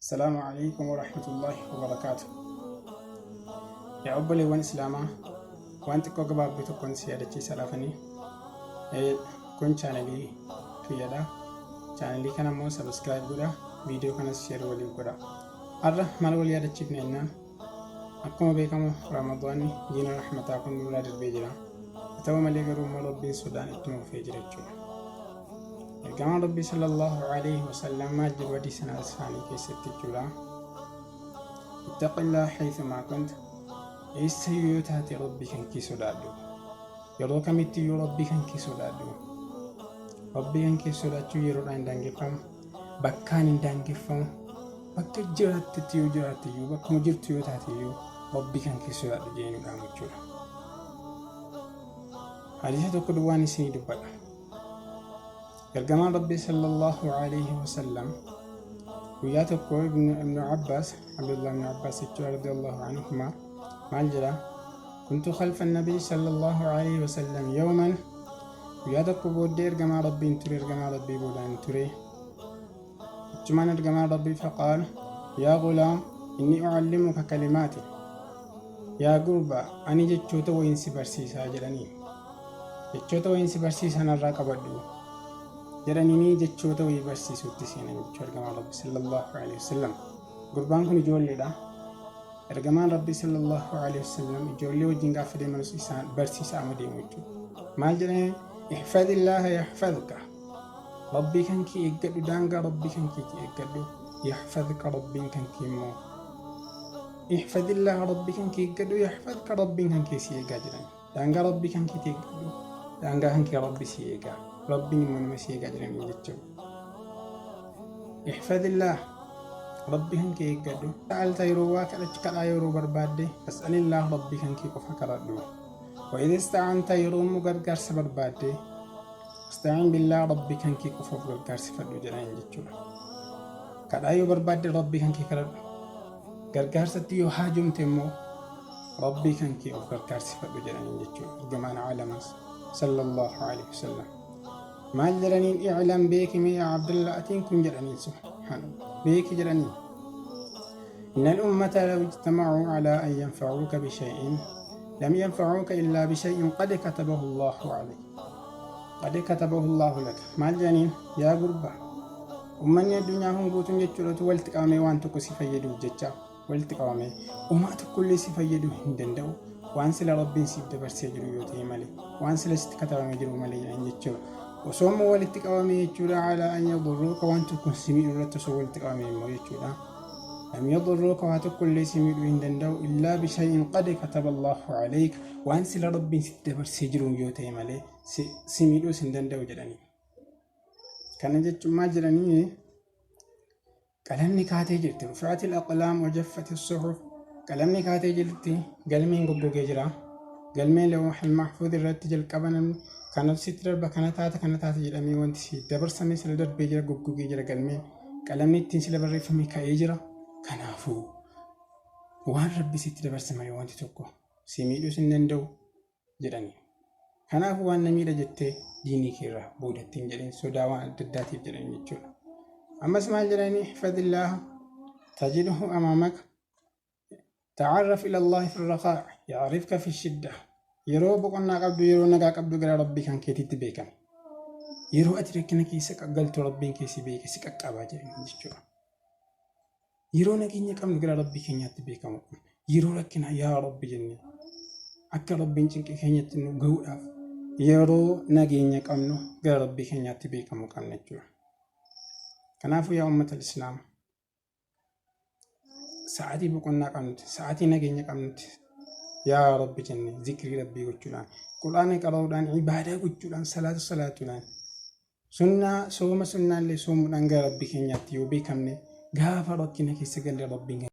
Assalaamu alaikum warahmatullaahi wabarakaatu. Yaa obboleewwan Islaamaa, waan xiqqoo gabaabduu tokkoon si yaadachiisa laafanii. Kun chaanalii kiyyadha. Chaanalii kana immoo sabiskiraayib godha, viidiyoo kanas sheer waliif godha. Har'a maal wal yaadachiifna jennaan, akkuma beekamu Ramadaanni jiina rahmataa kun nurraa darbee jira. Haa ta'u malee garuu immoo Rabbiin sodaan ittuma fufee jira jechuudha. Ergamaan Rabbii sallallahu alaihi wasallam maal jedhu hadiisa isaanii keessatti jechuudha. Ittaqillaa haythumaa kunt, eessayyuu yoo taate Rabbii kan kee sodaadhu. Yeroo kamitti iyyuu Rabbii kan kee sodaadhu. Rabbii kan kee sodaachuu yeroodhaan hin daangeffamu, bakkaan hin daangeffamu. Bakka jiraattetti yoo jiraatte iyyuu, bakkuma jirtu yoo taate iyyuu, Rabbii kan kee sodaadhu jedhee nu dhaamu jechuudha. Hadiisa tokko duwwaan isinii dubbadha. Ergamaan Rabbii sallallahu alaihi wasallam guyyaa tokko Ibnu Abbaas, Abdullah ibnu Abbaas jechuudha, radiyallahu anhuma, maal jedha? Kuntu khalfa nabii sallallahu alaihi wasallam yawman, guyyaa tokko booddee ergamaa Rabbiin ture, ergamaa Rabbii boodaan ture. Achumaan ergamaan Rabbii faqaal yaa gulaam, inni ucallimuka kalimaati, yaa gurbaa, ani jechoota wayin si barsiisaa jedhanii, jechoota wayin si barsiisan irraa qabadhu jedhaniini jechoota wayii barsiisuutti seenan jechuu ergamaan Rabbi sallallahu alaihi wasallam. Gurbaan kun ijoolleedha. Ergamaan Rabbi sallallahu alaihi wasallam ijoollee wajjin gaafa deemanus isaan barsiisaa ama deemu jechuudha. Maal jedhanii? Ihfadillaaha yaxfadka, Rabbii kan kee eeggadhu, daangaa Rabbii kan keetii eeggadhu, yaxfadka, Rabbiin kan kee immoo. Ihfadillaaha, Rabbii kan kee eeggadhu, yaxfadka, Rabbiin kan kee si eegaa jedhan. Daangaa Rabbii kan keetii eeggadhu, daangaa kan kee Rabbi si eegaa, Rabbiin immoo nama si eegaa jedhanii jechuudha. Ihfadillaah, Rabbi kan kee eeggadhu. Sa'alta, yeroo waa kadhachu, kadhaa yeroo barbaadde, fas'alillah, Rabbii kan kee qofa kadhadhu. Wa idha ista'anta, yeroo immoo gargaarsa barbaadde, ista'in billah, Rabbii kan kee qofa of gargaarsifadhu jedhan jechuudha. Kadhaa yoo barbaadde Rabbii kan kee kadhadhu. Gargaarsatti yoo haajomte immoo Rabbii kan kee of gargaarsifadhu jedhaniin jechuudha. Ergamaan aalamaas sallallahu alaihi wasallam. Maal jedhaniin? I'lam, beeki mee yaa Abdullah atiin kun jedhaniin, subhaanallah, beeki jedhaniin. إن الأمة لو اجتمعوا على أن ينفعوك بشيء لم ينفعوك إلا بشيء قد كتبه الله عليك، قد كتبه الله لك. Maal jedhaniin? Yaa gurbaa, ummanni addunyaa kun guutuun jechuudhatu walitti qabamee waan tokko si fayyaduuf jecha walitti qabamee umaa tokkollee si fayyaduu hin danda'u, waan sila Rabbiin siif dabarsee jiru yoo ta'e malee, waan sila sitti katabamee jiru malee jedhan jechuudha. Osoo immoo walitti qabamee jechuudha, alaa an yadurruuka, waan tokko si miidhu irratti osoo walitti qabamee immoo jechuudha, lam yadurruuka, waa tokkollee si miidhuu hin danda'u, illaa bishay'in qad kataba Allahu alayka, waan sila Rabbiin sitti dabarsee jiru yoo ta'e malee si miidhuus hin danda'u jedhanii. Kana jechuun maal jedhanii? Qalamni kaatee jirti. Rufi'atil aqlaam wa jaffati suhuf. Qalamni kaatee jirti. Galmeen goggogee jira. Galmeen lawhul mahfuuz irratti jalqaba namni kana sitti darba, kana taata, kana taata jedhamee wanti si dabarsamee sila darbee jira, goggogee jira galmeen. Qalamni ittiin sila barreeffame ka'ee jira. Kanaafuu waan Rabbi sitti dabarse malee wanti tokko si miidhuus hin danda'u jedhani. Kanaafuu waan na miidha jettee diinii kee irraa boodatti hin jedhin sodaa waan adda addaatiif jedhani jechuudha. Ammas maal jedhani? Ihfadillaaha tajidhu amaamaka, ta'arraf ila Allahi fi raqaa ya'rifka fi shidda. Yeroo boqonnaa qabdu, yeroo nagaa qabdu gara Rabbii kan keetiitti beekame. Yeroo ati rakkina keessa galtu Rabbiin kee si beeke, si qaqqabaa jedhani jechuudha. Yeroo nageenya qabnu gara Rabbii keenyaatti beekamu qabna. Yeroo rakkinaa yaa Rabbi jennee akka Rabbiin cinqii keenyatti nu gahuudhaaf yeroo nageenya qabnu gara Rabbii keenyaatti beekamu qabna jechuudha. Kanaafuu yaa uummata Islaama, sa'aatii boqonnaa qabnutti, sa'aatii nageenya qabnutti yaa Rabbi jennee zikrii Rabbii gochuudhaan, Qur'aana qara'uudhaan, ibaadaa gochuudhaan, salaata salaatuudhaan, sunnaa sooma sunnaallee soomuudhaan gara Rabbii keenyaatti yoo beekamne, gaafa rakkina keessa galle Rabbiin